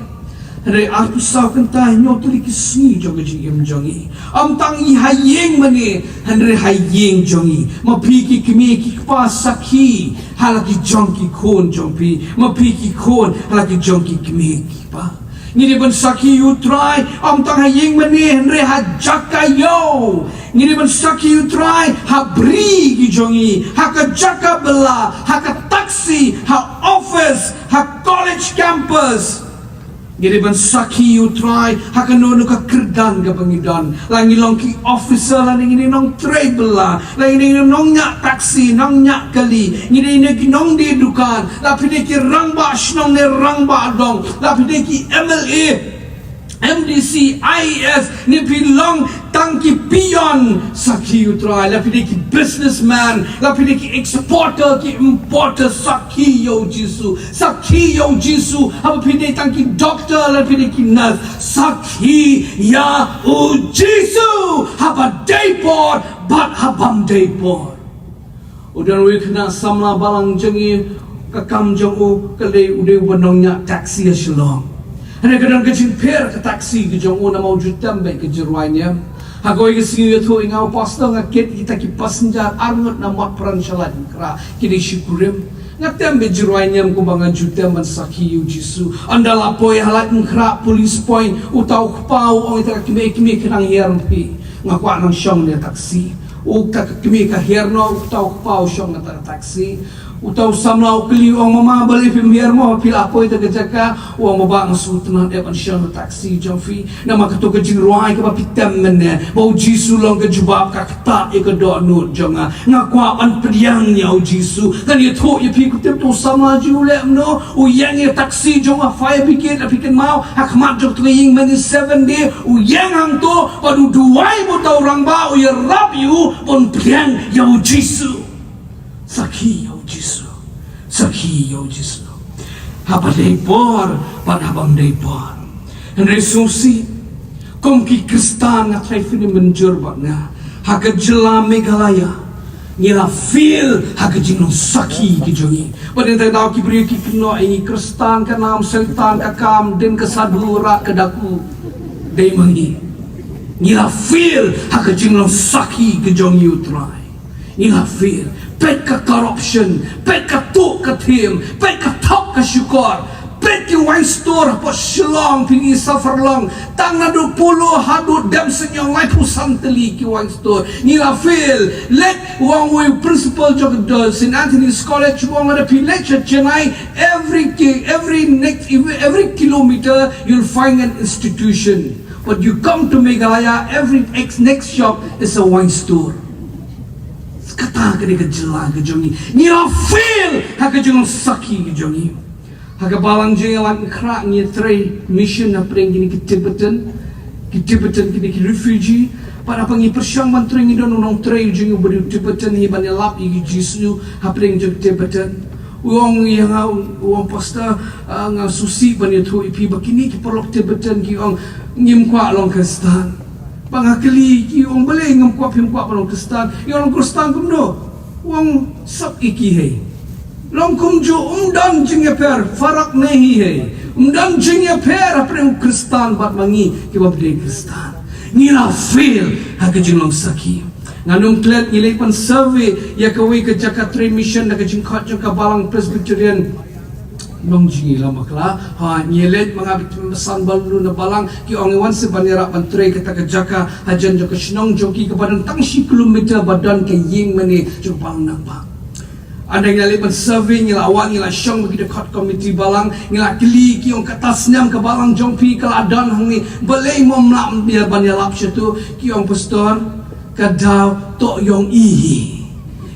Hynrei arphew saw kynta hynñiew tylli ki sngi jong ka jingim jong ngi. Ym tang i ha ïing mane, hynrei ha ïing jong ngi. Ma phi ki kmie ki kpa, sakhi ha la ki jong ki khun jong phi. Ma phi ki khun ha la ki jong ki kmie ki kpa. Ngi dei ban sakhi ïa u Trai ym tang ha ïing mane, hynrei ha jaka ïew. Ngi dei ban sakhi ïa u Trai ha bri ki jong ngi, ha ka jaka bylla, ha ka taxi, ha office, ha college campus. Ngi dei ban sakhi ïa u Trai ha kano kano ka kyrdan kaba ngi don. La ngi long ki officer, la ngi dei nongtrei bylla, la ngi dei nongñiah taxi, nongñiah kali, ngi dei ne ki nongdie dukan, la phi dei ki rangbah shnong ne rangbah dong, la phi dei ki M L A, M D C, I A S, ne phi long tang ki peon, sakhi ïa u Trai, la phi dei ki businessman, la phi dei ki exporter, ki importer, sakhi ïa u Jisu, sakhi ïa u Jisu, haba phi dei tang ki doctor, la phi dei ki nurse, sakhi ïa u Jisu, haba dei por bad haba ym dei por. U don uwei u khynnah samla balang jong ngi, ka kam jong u ka dei, u dei uba nongñiah taxi ha Shillong. Hynrei ka don ka jingpher ka taxi ka jong u namar u ju tem bad ka jingrwai niam. Ha kawei ka sngi u ïathuh ïa nga, u pastor, nga kit kita ki passenger arngut na Motphran sha Laitumkhrah, ki dei shi kurim. Nga tem bad jingrwai niam kumba nga ju tem ban sakhi ïa u Jisu. Ynda la poi ha Laitumkhrah police point, uta u kpa u ong ïa kita ki kmie, kmie, ki nang hiar phi. Nga kwah nang shong na taxi. Uta ka kmie ka hiar noh, uta u kpa u shong na ta ka taxi. Uta u samla u kylli u ong, mama, balei phim hiar mo, phi la poi ta ka jaka? U ong, baba, nga sngewtynnat eh ban shong na taxi jong phi. Namar kato ka jingrwai kaba phi tem mynne ba u Jisu long ka jubab, ka ktah ïa ka dohnud jong nga. Nga kwah ban pdiang ïa u Jisu. Ngan ïathuh ïa phi, khublei, uta u samla jong u leh kumno, u ïeng ïa taxi jong nga, fire brigade, la phi kynmaw, ha khmat jong ka ïing mane Seventh Day, u ïeng hangto bad u duwai bad uta u rangbah, u ïarap ïa u ban pdiang ïa u Jisu. Sakhi ïa u Jisu. Sakhi ïa u Jisu. Haba dei por bad haba ym dei por. Hynrei sngewsih, kum ki Khristan, nga tharai phin ïa mynjur bad nga, ha ka jylla Meghalaya ngi la fail ha ka jinglong sakhi ka jong ngi. Bad hynrei daw ki briew ki kynnoh ïa ngi, Khristan ka nam, Soitan ka kam, dien ka sadhu, rat ka daku. Dei ma ngi. Ngi la fail ha ka jinglong sakhi ka jong ngi ïa u Trai. Ngi la fail. Peit ka corruption, peit ka tuh ka thiem, peit ka thok ka shukor, peit ki wine store hapoh Shillong, phin ïohi sa far long, tang naduh Polo haduh Demsengnyong, laiphew san tylli ki wine store. Ngi la fail. Leit, u ong uwei u principal jong ka Saint Anthony's College, u ong lada phi leit sha Chennai, every ki, every next, every kilometer you'll find an institution. But you come to Meghalaya, every ex-, next shop is a wine store. Kata ka dei ka jylla ka jong ngi. Ngi la fail ha ka jinglong sakhi ka jong ngi. Ha ka balang jong ngi Laitumkhrah ngi trei mission hapdeng kine ki Tibetan. Ki Tibetan kine ki refugee. Bad haba ngi pyrshang ban trei, ngi don u nongtrei jong ngi uba dei u Tibetan, ngi ban ïalap ïa u Jisu hapdeng jong ki Tibetan. U ong ïa nga, u ong, pastor, ah, nga sngewsih ban ïathuh ïa phi ba kine ki paralok Tibetan ki ong, ngim kwah long Khristan. Ba nga kylli ki, u ong, balei ngim kwah, phim kwah ban long Khristan? Ki ong, long Khristan kumno? U ong, sop ïa ki hei. Long kumjuh, ym don jingïapher, farak nahi hai. Ym don jingïapher hapdeng u Khristan bad ma ngi kiba ym dei Khristan. Ngi la fail ha ka jinglong sakhi. Ngan ym klet, ngi leit ban survey ïa kawei ka jaka trei mission da ka jingkhot jong ka balang Presbyterian Nongjngi Lamkla. Ha, ngi leit, ma nga bad ki san bynriew na balang, ki ong, ngi wan seh ban ïarap ban trei kata ka jaka hajan jong ka shnong jong ki kaba don tang shi kilometer ba don ka ïing mane jong ka balang Nangbah. Ynda ngi la leit ban survey, ngi la wan, ngi la shong bad ki dkhot komiti balang, ngi la kylli, ki ong, kata snem ka balang jong phi ka la don hangne, balei mo ym lah ban ïalap shato? Ki ong, pastor, ka daw toh ïong i hi.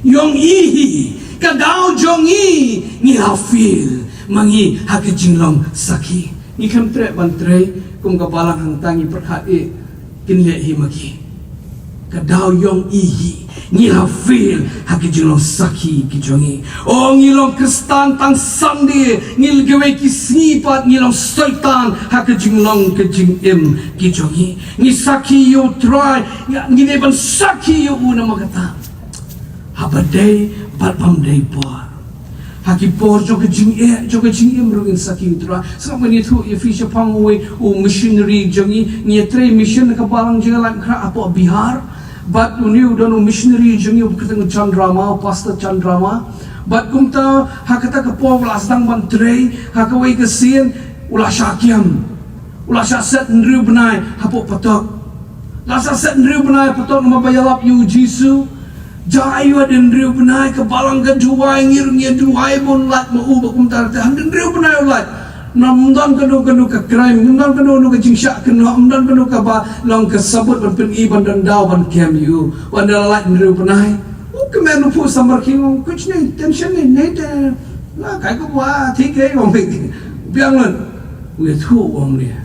Ïong i hi. Ka daw jong i, ngi la fail ma ngi ha ka jinglong sakhi. Ngi khlem treh ban trei kum ka balang hangta, ngi pyrkhat, eh, kin leh hi ma ki. Ka daw ïong i hi. Ngi la fail ha ka jinglong sakhi ki jong ngi. O, ngi long Khristan tang Sunday, ngi la kiwei ki sngi pat ngi long Soitan ha ka jinglong ka jingim ki jong ngi. Ngi sakhi ïa U Trai, ngi dei ban sakhi ïa u namar kata. Haba dei bad bym dei por. Ha ki por jong ka jingeh, jong ka jingim ruh ngin sakhi ïa U Trai. Sngap ngan ïathuh ïa phi shaphang uwei u missionary jong ngi, ngi ïatrei mission na ka balang jong ngi Laitumkhrah hapoh Bihar. Bad une u don u missionary jong ngi uba kyrteng u Chandra Ma, u Pastor Chandra Ma. Bad kumta ha kata ka por u la sdang ban trei, ha kawei ka sien u la shah kiam. U la shah set hynriew bnai hapoh patok. La shah set hynriew bnai patok namar ba ïalap ïa U Jisu. Jia aïu hynriew bnai, ka balang ka duwai, ngi ruh ngi duwai bun lait ma u, ba kumta te hynriew bnai u lait. Namar ym don kano kano ka crime, ym don kano kano ka jingshah kynnoh, ym don kano kaba long ka sabut ban pyni, ban don daw ban kem ïa u. Wan da la lait hynriew bnai, u kmen u phuh samar ki, ong, "Kuch nahi, tension nahi, nahi te, na kai ko wa, thik hai," ong, biang lut. U ïathuh, ong, ne.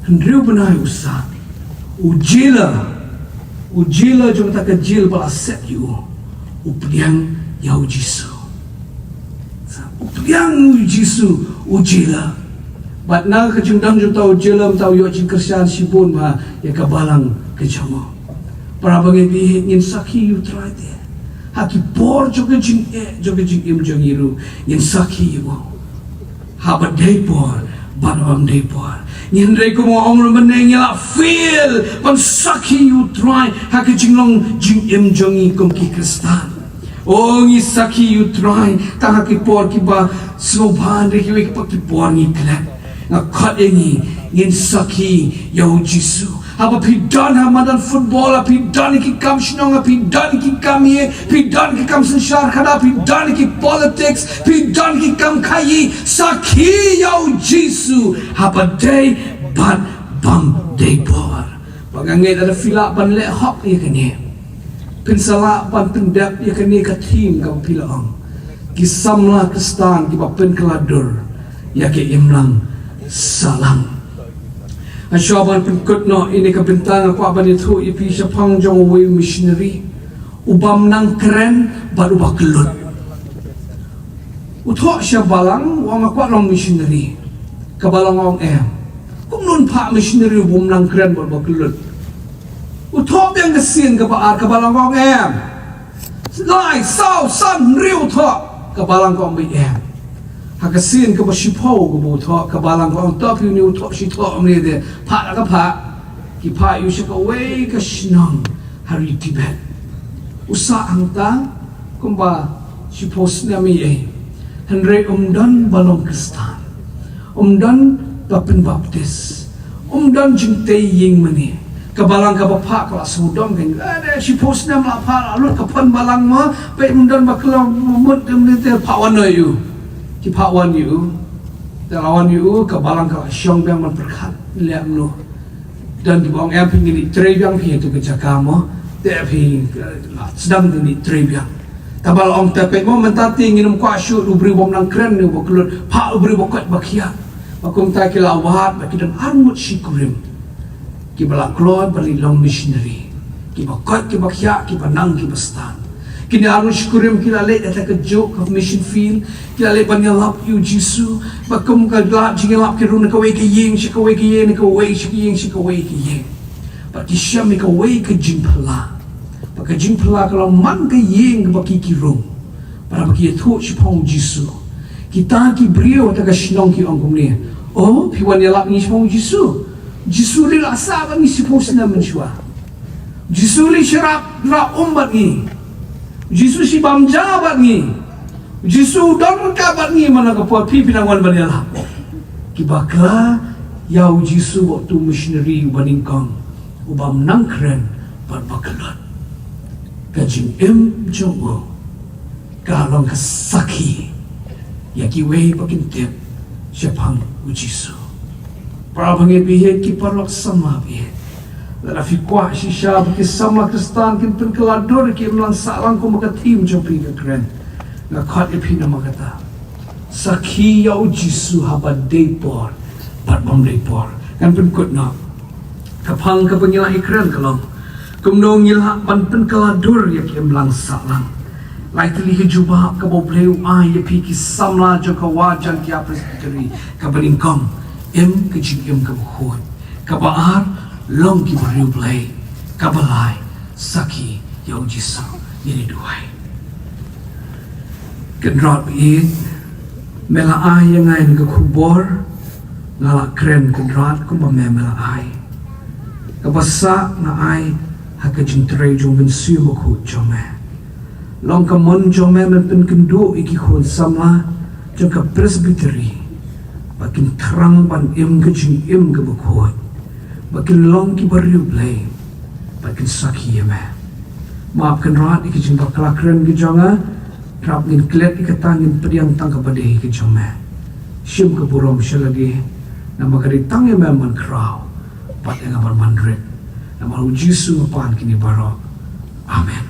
Hynriew bnai u sah. U jailer, u jailer jong kata ka jail ba la set ïa u, u pdiang ïa U Jisu. U pdiang U Jisu, u jailer. Bad na ka jingdon jong uta u jailer, mynta u ïoh jingkyrshan shibun bha ïa ka balang ka jong u. Para bangeit, ngin sakhi ïa U Trai te ha ki por jong ka jingeh, jong ka jingim jong ngi ruh, ngin sakhi ïa u. Haba dei por bad bym dei por. Hynrei kum nga ong mynne, ngi la fail ban sakhi ïa U Trai ha ka jinglong jingim jong ngi kum ki Khristan. O, ngi sakhi ïa U Trai tang ha ki por kiba sngewbha, hynrei kiwei pat ki por ngi klet. Nga khot ïa ngi, ngin sakhi ïa U Jisu. Haba phi don ha madan football, ha phi don ha ki kam shnong, ha phi don ha ki kam ïing, phi don ha ki kam synshar khadar, phi don ha ki politics, phi don ha ki kam khaïi, sakhi ïa U Jisu haba dei bad bym dei por. Ba nga ngeit lada phi lah ban leh hok ïa kane, phin sa lah ban pyndep ïa kane ka theme kaba phi la ong, ki samla Khristan kiba pynkylla dur ïa ka imlang sahlang. Hashwa ban pynkut noh ïa kane ka bynta, nga kwah ban ïathuh ïa phi shaphang jong uwei u missionary u bym nang kren bad u ba kyllut. U thoh sha balang, u ong, "Nga kwah long missionary." Ka balang ong, "Em." "Kumno un phah missionary u bym nang kren bad u ba kyllut?" U thoh biang ka sien kaba ar, ka balang ong, "Em." Lai, saw, san, hynriew u thoh, ka balang ong, "Beit em." Ha ka sien kaba shiphew kaba u thoh, ka balang ong, "To phi, une u thoh shi thoh, ym lei de, phah la ka phah." Ki phah ïa u sha kawei ka shnong ha ri Tibet. U sah hangta kumba shiphew snem ïa ei. Hynrei um don ba long Khristan. Um don ba pynbaptis. Um don jingtei ïing mane. Ka balang kaba phah ka la sngewdom, ka ong, "Eh, de shiphew snem la phah, la lut ka phon balang mo, peit um don ba kylla mut, te phah wan noh ïa u." Ki phah wan ïa u. Te la wan ïa u, ka balang ka la shong biang ban pyrkhat, leh kumno. Don kiba ong, "Em, phi, ngin ïa trei biang phi ha tu ka jaka mo." Te phi, eh, la sdang, ngin ïa trei biang. Te ba la ong, "Te peit mo, mynta te ngin ym kwah shuh u briew bym nang kren ne u ba kyllut, phah u briew ba koit ba khiah." Ba kumta ki la wad, ba ki don arngut shi kurim kiba la kloi ban leit long missionary. Kiba koit, kiba khiah, kiba nang, kiba stad. Kine arngut shi kurim ki la leit ha ka juh ka mission field, ki la leit ban ïalap ïa U Jisu. Ba kum ka lad jingïalap ki rung na kawei ka ïing sha kawei ka ïing, na kawei sha ka ïing sha kawei ka ïing. Bad ki shem ïa kawei ka jingphylla. Bad ka jingphylla ka long man ka ïing kaba ki, ki rung. Para ba ki ïathuh shaphang U Jisu. Kita ki briew ha ka shnong ki ong kumne, "O, phi wan ïalap ngi shaphang U Jisu? Jisu lei la sah bad ngi shiphew snem mynshuwa. Jisu lei shah rah um bad ngi. Jisu shah bam ja bad ngi. Jisu don ryngkat bad ngi man la ka por, phi, phi nang wan ban ïalap." Ki bakla ïa U Jisu bad utu u missionary uba nyngkong, u bym nang kren bad ba kyllut. Ka jingim jong u ka long ka sakhi ïa kiwei ba kin tip shaphang U Jisu. Para bangeit, ïa ki paralok samla, ïa lada phi kwah shisha ba ki samla Khristan kin pynkylla dur ïa ka imlang sahlang kum ba ka theme jong phi ka kren, nga khot ïa phi namar kata. Sakhi ïa U Jisu haba dei por bad bym dei por. Ngan pynkut noh. Ka phang kaba ngi la ïakren ka long Kumno ngi lah ban pynkylla dur ïa ki imlang sahlang? Lai tylli ka jubab kaba U Blei u ai ïa phi ki samla jong ka Wah Jaintia Presbytery kaba nyngkong: im ka jingim kaba khuid. Kaba ar, long ki bariewblei. Kaba lai, sakhi ïa U Jisu. Ngin ïa duwai. Kynrad baieit, me la ai ïa nga ïa ka khubor. Nga la kren, Kynrad, kumba me, me la ai. Kaba sah nga ai ha ka jingtrei jong u Mynsiem Bakhuid jong me. Long ka mon jong me ban pynkynduh ïa ki khun samla jong ka Presbytery ba kin thrang ban im ka jingim kaba khuid, ba kin long ki bariewblei, ba kin sakhi ïa me. Map, Kynrad, ïa ki jingbakla kren ki jong nga. Hynrei ngin klet ïa kata, ngin pdiang tang kaba dei ka jong me. Shim ka burom sha lade, namar ka dei tang ïa me ban khraw bad ïa nga ban ban rit. Namar U Jisu nga pan kine baroh. Amen.